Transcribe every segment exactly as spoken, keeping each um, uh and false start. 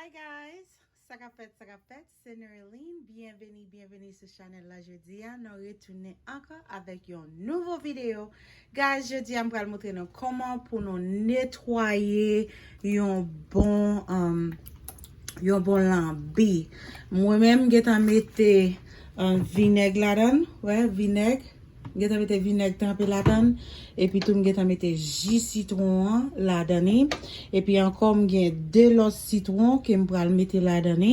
Hey guys, sa k ap fèt, sa k ap fèt, se Nerline. Byenveni, byenveni sou chanèl la jodi a. Nou retounen ankò avèk yon nouvo videyo. Guys, jodi a m pral montre nou kòman pou nou netwaye yon bon, um, yon bon lanbi. Mwen menm, m gentan mete, um, vinèg ladan l. Wè, vinèg. M gentan mete vinèg tranpe ladan l. Epi tou, m gentan mete ji sitwon an ladan li. Epi ankò, m gen de lòt sitwon ke m pral mete ladan li.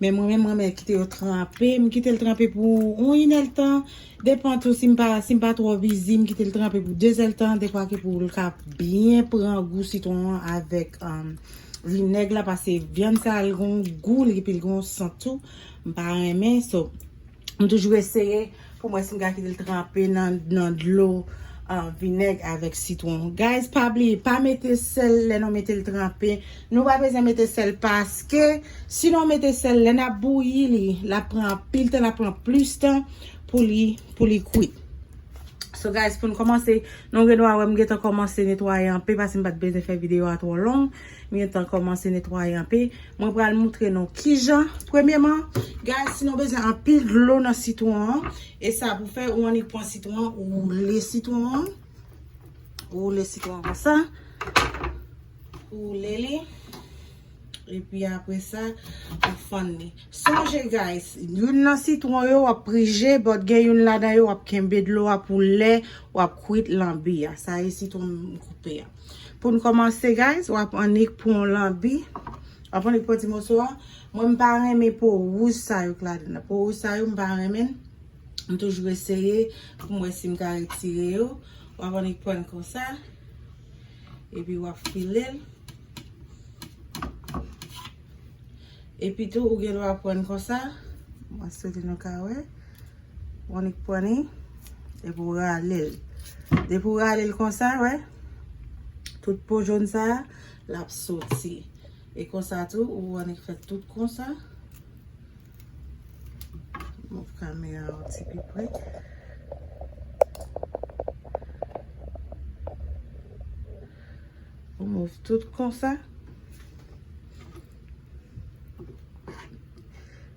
Men mwen menm, mwen renmen kite yo tranpe. M kite l tranpe pou yon inèdtan. Depan tou, si m pa, si m pa twò bizi, m kite l tranpe pou dezèdtan. Dekwa ke pou l ka byen pran gou sitwon an avèk, um, vinèg la, paske vyann sa, l gon gou, epi l gon sant tou. M pa renmen. So, m toujou eseye pou mwen si m ka kite l tranpe nan, nan dlo, ah, vinèg avèk sitwon. Guys, pa bliye, pa mete sèl lè nou mete l tranpe. Nou pa bezwen mete sèl paske si nou mete sèl, lè n ap bouyi li, l ap pran anpil tan, l ap pran plis tan pou li, pou li kwit. So guys, pou n kòmanse, nou gen dwa wè m gentan kòmanse netwaye anpe paske m pa t bezwen fè videyo a twò long. M gentan kòmanse netwaye anpe. Mwen pral montre nou kijan. Premyèman, guys, si nou bezwen anpil dlo nan sitwon an, e sa pou fè, ou annik pran sitwon an, ou woule sitwon an. Ou woule sitwon an konsa. Ou woule li. Epi apre sa, ou fann li. Sonje, guys, youn nan sitwon yo w ap prije, but gen youn ladan yo w ap kenbe dlo a pou lè w ap kwit lanbi a. Sa e sitwon m koupe a. Pou n kòmanse, guys, w ap annik pran lanbi. W ap annik pran ti moso a. Mwen, m pa renmen po wouj sa yo k ladan nan. Po wouj sa yo, m pa renmen l. M toujou eseye pou m wè si m ka retire yo. W ap annik pran l konsa. Epi w ap file l. Epi tou, ou gen dwa pran l konsa. Mwen swete nou ka wè. Ou annik pran li. Epi w rale l. Depi w rale l konsa, wè. Tout po jòn sa a, l ap soti. E konsa tou, ou annik fè tout konsa. Move kamera yon ti pi pre. Ou move tout konsa.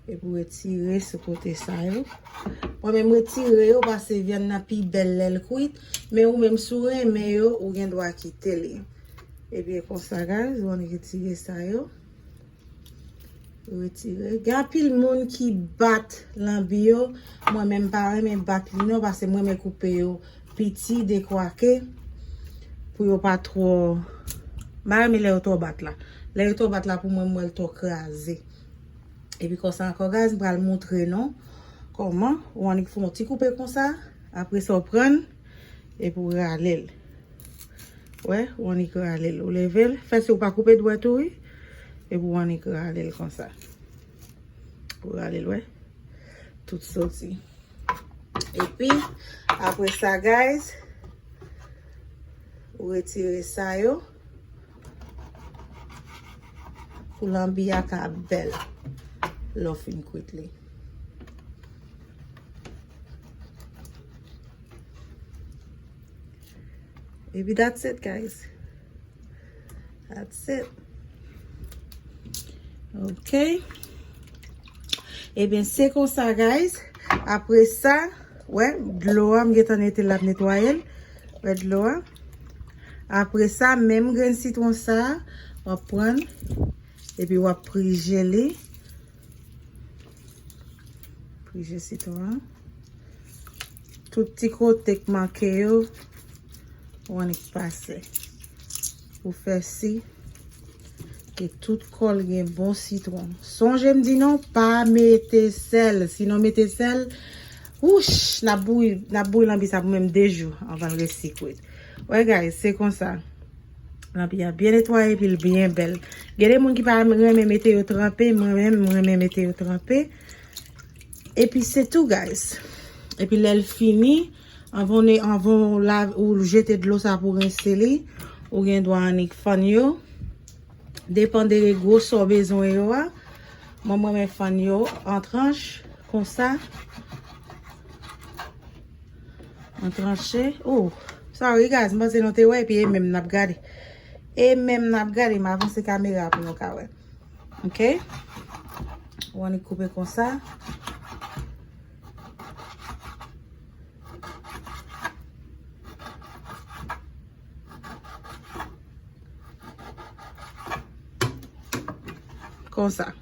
Epi w retire sou kote sa yo. Mwen menm retire yo paske vyann nan pi bèl lè l kwit. Men ou menm si w renmen yo, ou gen dwa kite li. Epi konsa, guys, ou annik retire sa yo. Retire. Gen anpil moun ki bat lanbi yo. Mwen menm pa renmen bat li non, paske mwen renmen koupe yo piti, dekwa ke pou yo pa twò, m pa renmen lè yo twò bat la. Lè yo twò bat la, pou mwen, m wè l twò kraze. Epi konsa ankò, guys, m pral montre nou kòman ou annik fè yon ti koupe konsa. Apre sa, ou pran l, epi w rale l. Wè, ou annik rale l. Ou leve l. Fè si ou pa koupe dwèt ou, wi. Epi ou annik rale l konsa. Ou rale l, wè. Tout soti. Epi, apre sa, guys, ou retire sa yo. Pou lanbi a ka bèl lè w fin kwit li. Epi that's it, guys. That's it. Ok. Ebyen, se konsa, guys. Apre sa, wè, dlo a, m gentan nete l ap netwaye l. Wè dlo a. Apre sa, menm grenn sitwon sa a, w ap pran l, epi w ap prije li. Prije sitwon an. Tout ti kote k manke yo, ou annik pase. Pou fè si ke tout kò l gen bon sitwon. Sonje m di nou, pa mete sèl. Si nou mete sèl, wouch, n ap bouyi, n ap bouyi lanbi sa pou menm de jou anvan l resi kwit. Wè, guys, se konsa. Lanbi a byen netwaye epi l byen bèl. Gen de moun ki pa renmen mete yo tranpe, mwen menm, m renmen mete yo tranpe. Epi se tou, guys. Epi lè l fini, anvan w ne-, anvan w la-, ou jete dlo sa pou rense li, ou gen dwa annik fann yo. Depann de gwosè w bezwen yo a. Mwen, mwen renmen fann yo an tranch, konsa. An tranche. Oh, sorry, guys, m panse nou te wè, epi e menm n ap gade. E menm n ap gade, m avanse kamera pou nou ka wè. Ok? Ou annik koupe konsa. Konsa.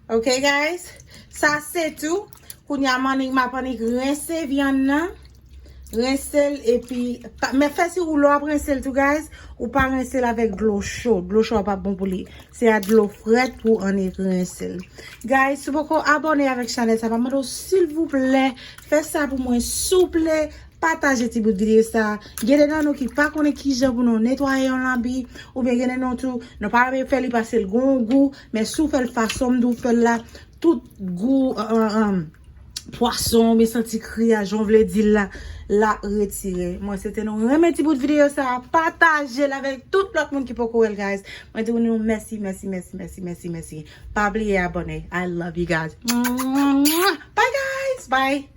Ok, guys? Sa se tou. Kounye a, m annik, m ap annik rense vyann nan. Rense l epi, pa- men fè si ou lè w ap rense l tou, guys, ou pa rense l avèk dlo cho. Dlo cho a p ap bon pou li. Se a dlo frèt pou annik rense l. Guys, si w poko abòne avèk chanèl sa, m ap mande w silvouplè, fè sa pou mwen souple, pataje ti bout videyo sa. Gen de nan nou ki pa konnen kijan pou nou netwaye yon lanbi, oubyen gen de nou tou, nou pa renmen fè li pase l gon gou, men si w fè l fason m di w fè l la, tout gou, euh, euh, euh, pwason oubyen santi kri a, jan w vle di l la, la retire. Mwen swete nou renmen ti bout videyo sa, pataje l avèk tout lòt moun ki poko wè l, guys. Mwen di nou mèsi, mèsi, mèsi, mèsi, mèsi, mèsi. Pa bliye abòne. I love you guys. Bye, guys. Bye.